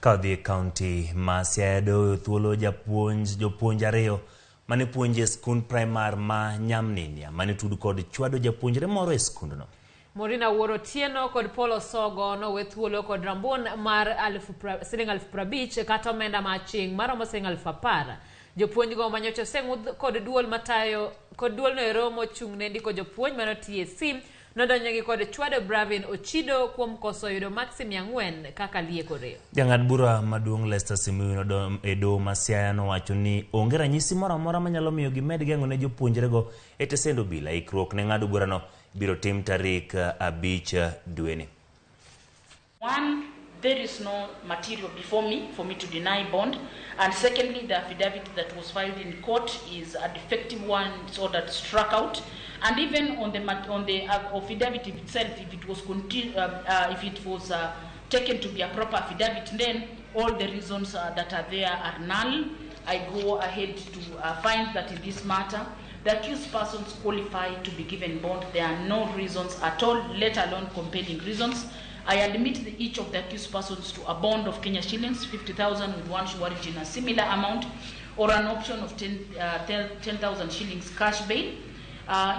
Ka odhi e kaunti ma Siaya doyo thuolo japuonj jopuonj ariyo mane puonjo e skund primar ma Nyamninia mane tud kod chwado japuonjre moro e skundno. Morina Wuor Otieno kod Paul Osogo nowe thuolo kod rabuon mar siling 50,000 kata omenda ma aching' maromo siling 10,000. Jopuonjgo manyocha oseng'udh kod duol matayo kod duolno ero mochung' ne ndiko jopuonj mano TSC nodonjogi kod chwado Bravin Ochido kuom koso yudo maksi 400 kaka liekore. Jang'ad bura maduong' Lester Simiyu e doho ma Siaya nowacho ni onge ranyisi moro amora manyalo miyo gimed geng'o ne jopuonjrego e tesend obila. Ikruok ne ng'ado burano biro tim tarik 5 dweni. One, there is no material before me for me to deny bond. And secondly, the affidavit that was filed in court is a defective one, it's ordered struck out. And even on the affidavit itself, if it was taken to be a proper affidavit, then all the reasons that are there are null. I go ahead to find that in this matter, the accused persons qualify to be given bond. There are no reasons at all, let alone compelling reasons. I admit each of the accused persons to a bond of Kenya shillings 50,000 with one surety in a similar amount, or an option of 10,000 shillings cash bail.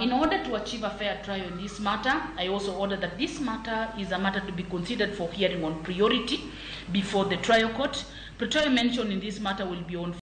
In order to achieve a fair trial in this matter, I also order that this matter is a matter to be considered for hearing on priority before the trial court. Pre-trial mention in this matter will be on